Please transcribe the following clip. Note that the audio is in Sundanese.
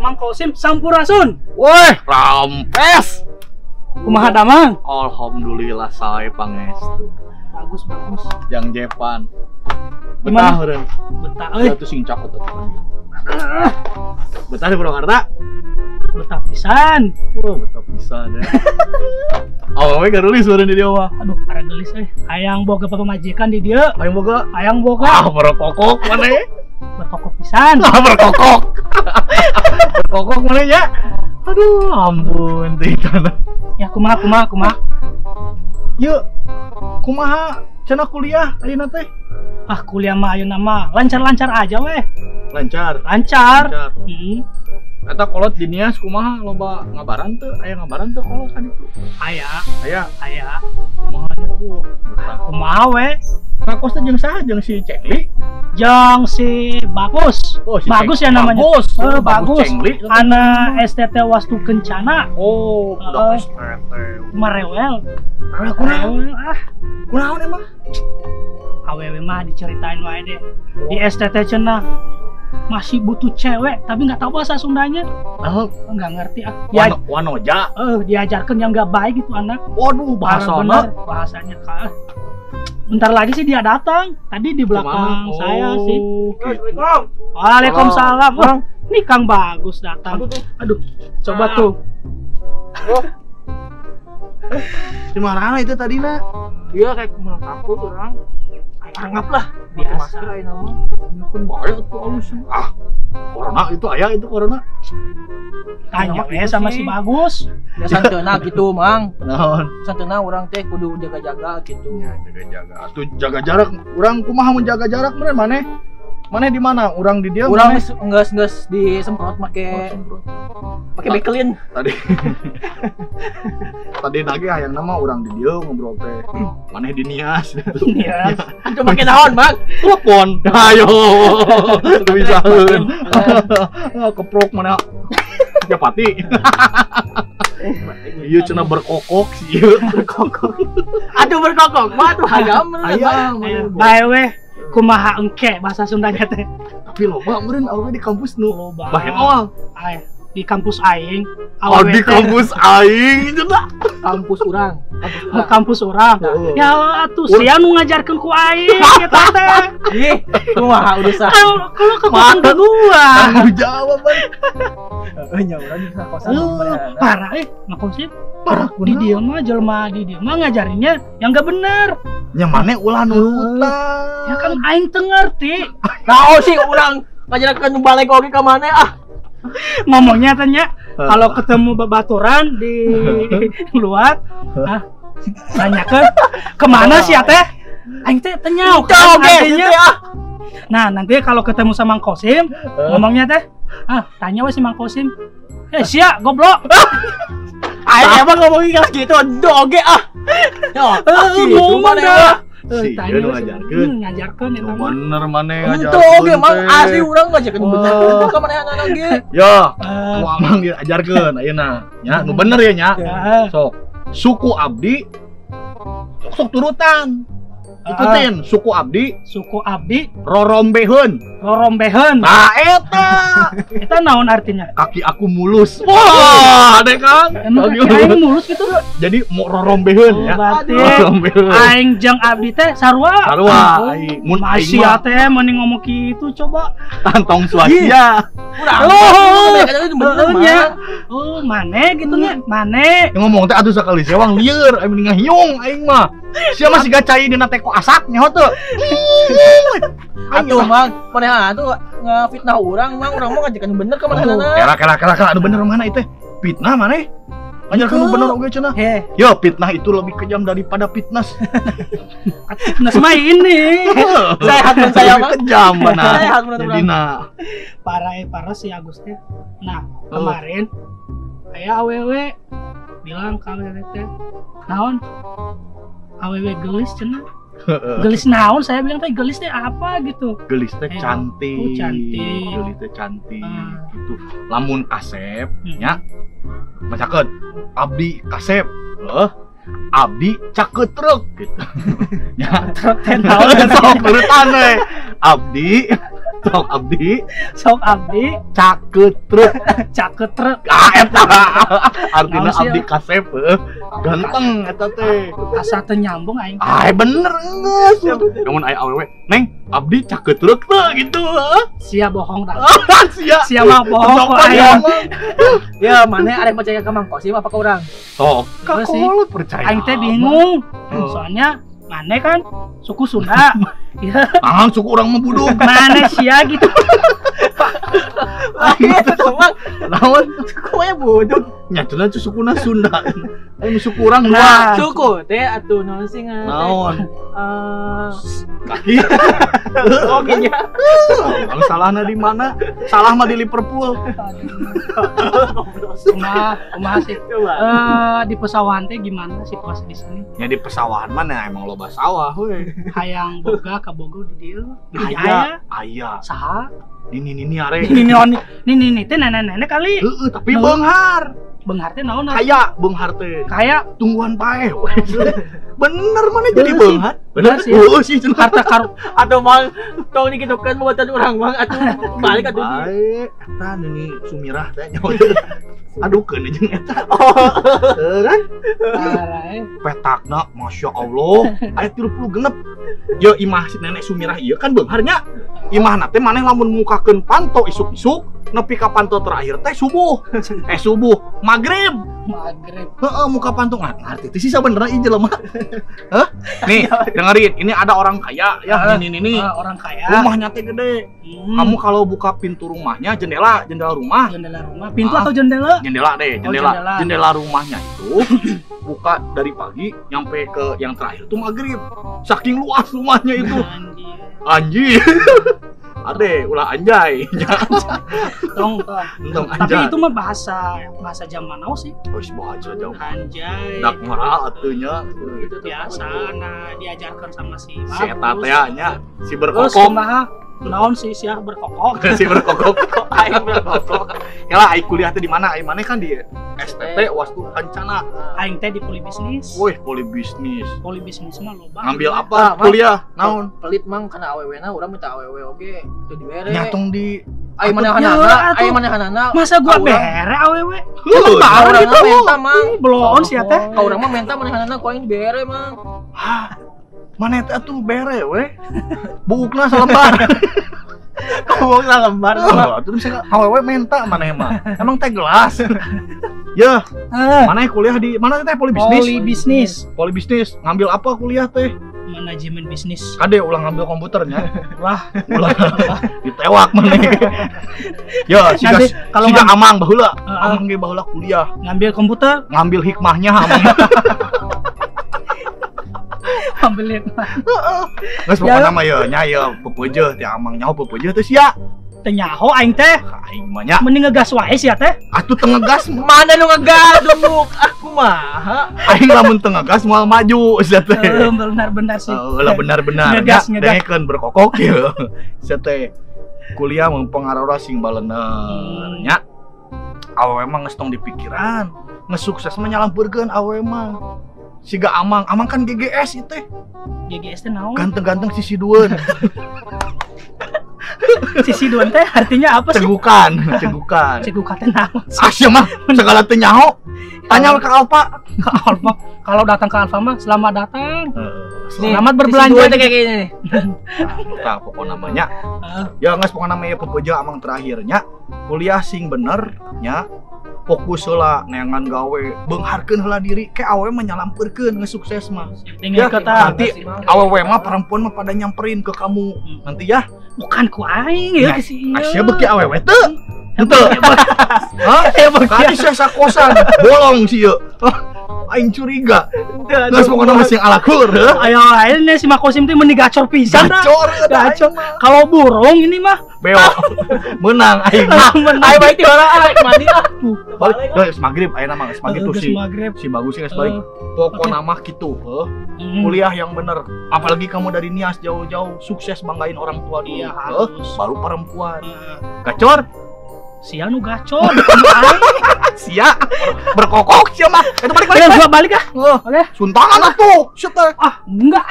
Mang Kosim sampurasun. Woi, rampes. Kumaha damang? Alhamdulillah sae pangestu. Bagus bagus. Yang Jepan. Betah eureun. Betah euy. Atuh sing cakot atuh. Betah di Purwakarta? Betah pisan. Wah, betah pisan ya. Awewe garulis eureun di dieu mah. Aduh, para gelis euy. Hayang boga pamajikan di dieu. Hayang boga? Hayang boga. Ah, berkokok maneh. Berkokok pisan. Ah, berkokok. Berkokok maneh nya. Aduh, ampun teh tanah. Ya kumaha kumaha kumaha. Yuk, kumaha cenah kuliah ayeuna teh? Ah, kuliah mah ayeuna mah lancar-lancar aja weh. Lancar. Lancar. Lancar. Heeh. Eta kolot di Nias kumaha loba ngabaran teu? Aya ngabaran teu kolot kan itu? Aya. Aya. Aya. Kumaha nya tuh? Kumaha we? Ngakos teh jeung saha? Jeung si Cengli? Jeung si Bagus. Oh, si Bagus ya namanya. Bagus. Bagus. Cengli. Ana STT Wastu Kencana. Oh, budak STT. Marewel. Rewel kunaon? Ah, kunaon emang? Awewe mah diceritain wae deh. Di STT cenah masih butuh cewek tapi nggak tahu bahasa Sundanya. Oh, nggak ngerti ah. Wanoja. Diajarkan yang nggak baik gitu anak. Waduh, bahasanya. Bahasanya kah. Bentar lagi sih dia datang. Tadi di belakang saya sih. Gitu. Assalamualaikum. Waalaikumsalam. Wah, nih Kang Bagus datang. Aduh, coba tuh. Oh. Di mana itu tadi nak? Iya kayak menang takut orang. Anggaplah biasa. Kan bahaya tuh alus. Ah, corona itu ayah itu corona. Tanya sama si Bagus. Ya santeuna gitu, Mang. Naon? Santeuna urang teh kudu jaga-jaga gitu. Ya, jaga-jaga. Atuh jaga jarak. Urang kumaha mun jaga jarak meureun maneh? Maneh di mana? Urang di dieu. Urang geus disemprot make pakai bekelin. Tadi. Tadi nage hayang nama urang di dieu ngobrol teh. Maneh di Nias gitu. Nias. Atuh make naon, Bang? Telepon. Ayo. Teu bisaeun. Keprok mana? Japati. Iya cenah berkokok sih ieu. Berkokok. Aduh berkokok mah tuh hayam. Hayam. Bae weh. Kumaha engke bahasa Sundanya teh. Tapi loba meureun awewe di kampus nu. Loba. Bahen awal. Ay, di kampus aing. Oh, di kampus aing cenah. Kampus urang. Kampus urang. Ya atuh sia nu ngajarkeun ku aing eta teh. Ih, kumaha urusan. Kalau ke kosan gua. Tanggung jawab ban. Heeh, nya urang bisa kosan. Parah Mang Kosim. Parah di dieu mah jelema di dieu mah ngajarinnya yang enggak bener. Nya maneh ulah nurutan. Ya kan aing teu ngerti. Naon sih urang ngajarkeun balik oge ka maneh ah. Ngomongnya tanya kalau ketemu babaturan di luar, ah tanya ke kemana sih ya teh? Aing teh teu nyaho kan artinya. Nah, nanti kalau ketemu sama Mang Kosim, ngomongnya teh, ah tanya we si Mang Kosim. Eh sia goblok. Aing emang ngomongin kayak gitu, oge ah. Ya, gitu maneh dah. Si ieu nu ngajarkeun. Ngajarkeun eta mah. Bener maneh ngajarkeun. Henteu oge mang asli urang ngajarkeun bener ka manehanana ge. Ya, ku amang diajarkeun ayeuna. Nya, nu bener ya nya. Sok, suku abdi sok turutan. Ikutin suku abdi, suku abdi rorombeheun. Rorombeheun. Nah, eta. Eta naon artinya? Kaki aku mulus. Wah, deh kan. Emang kaki aing mulus gitu. Jadi mau rorombeheun ya. Berarti aing jeung abdi teh sarua. Sarua aing. Mun aing mah teh mending ngomong kitu coba. Tantong suasia. Urang. Oh, maneh gitu nya. Maneh. Ngomong teh atuh sakali sewang lieur aing mending ngahiung aing mah. Sia mah siga cai dina teko asak nyaho teu. Atuh Mang, manehna atuh ngafitnah urang, Mang, urang mah ngajarkeun bener ka manehna. Kela kela kela kela anu bener mana itu? Fitnah maneh? Ngajarkeun nu bener oge cenah. Yo, fitnah itu lebih kejam daripada fitnah. Fitnah mah ini. Sehat mun saya mah kejam mana. Sehat mun jadina. Parah si Agus teh. Nah, kemarin aya awewe bilang ka awewe teh, naon? Awewe gelis cenah. Gelis naon? Saya bilang teh gelis teh apa gitu. Gelis teh cantik. Oh, cantik. Gelis teh cantik gitu. Lamun kasep nya. Macakeun abdi kasep. Heuh. Abdi caket truk gitu. Nya truk teh naon sok urutan we. Abdi Sok abdi. Sok abdi caketrek. Caketrek. Ah eta. Artina abdi kasep ganteng eta teh. Asa teu nyambung aing. Ah bener geus. Namun aya awewe, "Neng, abdi caketrek teu" gitu. Sia bohong tah. Sia. Sia mah bohong kok aing. Ya, mana arek percaya ka Mang Kosim apa ka urang? Sok, ka kolot percaya. Aing teh bingung. Soalnya mane kan suku Sunda. Iya. Ah, suku urang mah buduk. Mane sia gitu. Itu mah naon? Suku buduk. Nya cenah sukuna Sunda. Aing suku urang dua. Suku teh atuh naon sih ngaran? Naon? Kaki. Oke nya. Bang salahna di mana? Salah mah di Liverpool. Kumaha sih? Di pesawahan teh gimana situasi di sini? Ya di pesawahan mana emang loba sawah we. Hayang boga ka Bogor di dieu. Aya, aya. Saha? Nini are. Nini teh nenek-nenek kali. Heeh, tapi beunghar. Beunghar teh naon? Kaya beunghar teh. Kaya tungguan paeh. Bener mana jadi beunghar? Bener sih. Heeh sih harta karun. Atau mang tong dikitukeun buatan urang mang atuh balik atuh. Bae eta nini Sumirah teh nya. Adukeun jeung eta. Heuh kan? Petakna Masya Allah, aya 36. Ye imah si nenek Sumirah ieu kan beunghar nya. Imahna teh maneh lamun mukakeun panto isuk-isuk nepi ka panto terakhir teh subuh. Subuh, magrib. Magrib. Heeh, muka panto ngarti teh sih sabenerna ieu jelema. Hah? Nih, dengerin, ini ada orang kaya ya, ini. Orang kaya. Rumahnya teh gede. Kamu kalau buka pintu rumahnya, jendela rumah. Jendela rumah. Pintu atau jendela? Jendela deh, jendela. Oh, jendela. Jendela rumahnya itu buka dari pagi nyampe ke yang terakhir tuh maghrib. Saking luas rumahnya itu. Anjir. Ade, ulah anjay. Tong. Tapi itu mah bahasa zaman now sih. Oh, bahasa zaman. Anjay. Dak marah atuh nya. Itu biasa nah diajarkan sama si Si eta teh nya, si berkokok. Naon sih sia berkokok. Si berkokok. Aing berkokok. Yalah aing kuliah teh di mana? Aing maneh kan di STT Wastu Kancana. Aing teh di Polibisnis. Wih, Polibisnis. Polibisnis mah loba. Ngambil apa? Kuliah naon? Pelit mang kana awewe-na urang minta awewe oge teu dibere. Nyatong di aing manehanana, aing manehanana. Masa gua bere awewe? Baru gitu menta mang. Belon sia teh. Ka urang mah menta manehanana ku aing dibere mang. Hah. Mana eta tuh bere we. Buukna salembar. Buuk salembar. Oh, atuh bisa awewe menta maneh mah. Emang teh gelas. Yeuh. Maneh kuliah di mana teh Polibisnis? Polibisnis. Polibisnis. Ngambil apa kuliah teh? Manajemen bisnis. Kade ulah ngambil komputernya. Ulah. Ulah. Ditewak maneh. Ya, siga siga Amang baheula. Amang ge baheula kuliah. Ngambil komputer, ngambil hikmahnya Amang. Ambil hikmah. Heeh. Geus pokona mah ye nya ye pepeujeuh teh Amang nyaho pepeujeuh teh sia. Teu nyaho aing teh. Aing mah nya. Mending ngegas wae sia teh. Atuh teu ngegas mana nu ngegas dumuk aku mah. Aing lamun teu ngegas moal maju sia teh. Benar-benar sih. Heeh, benar-benar. Ngegas ngegas. Dengekeun berkokok ieu. Sia teh kuliah mempengaruhi sing balener nya. Awewe mah geus tong dipikiran, geus sukses mah nyalampeurkeun awewe mah. Siga Amang, Amang kan GGS itu teh. GGS teh naon? Ganteng-ganteng sisi dueun. Sisi dueun teh artinya apa sih? Cegukan, cegukan. Cegukan teh naon? Ah sia mah segala teh nyaho. Tanya ke Alfa. Ke Alfa. Kalau datang ke Alfa mah selamat datang. Selamat berbelanja. Sisi dueun teh kayak gini nih. Tah pokona mah nya. Ya geus pokona mah ieu pepeujeuh Amang terakhirnya. Kuliah sing bener nya. Fokus heula neangan gawe, beungharkeun heula diri, ke awewe mah nyalampeurkeun geus sukses mah. Ya, nanti awewe mah perempuan mah pada nyamperin ke kamu. Nanti ya. Bukan ku aing ya ke si ieu. Sia beuki awewe teu. Henteu. Hah? Tadi sia sakosan, bolong si ieu. Aing curiga. Geus pokona mah sing alakur heuh. Ayo ayeuna si Makosim teh meni gacor pisan. Gacor, gacor. Kalau burung ini mah beo. Menang aing. Aing baik ti orang aing mandi ah. Balik geus magrib ayeuna mah geus magrib tuh si si bagus geus balik. Pokona mah kitu heuh. Kuliah yang bener. Apalagi kamu dari Nias jauh-jauh sukses banggain orang tua dulu. Iya, harus. Baru perempuan. Gacor. Sia nu gacor. Sia berkokok sia mah. Itu balik balik. Gua balik ah. Oke. Suntangan atuh. Sia teh. Ah, enggak.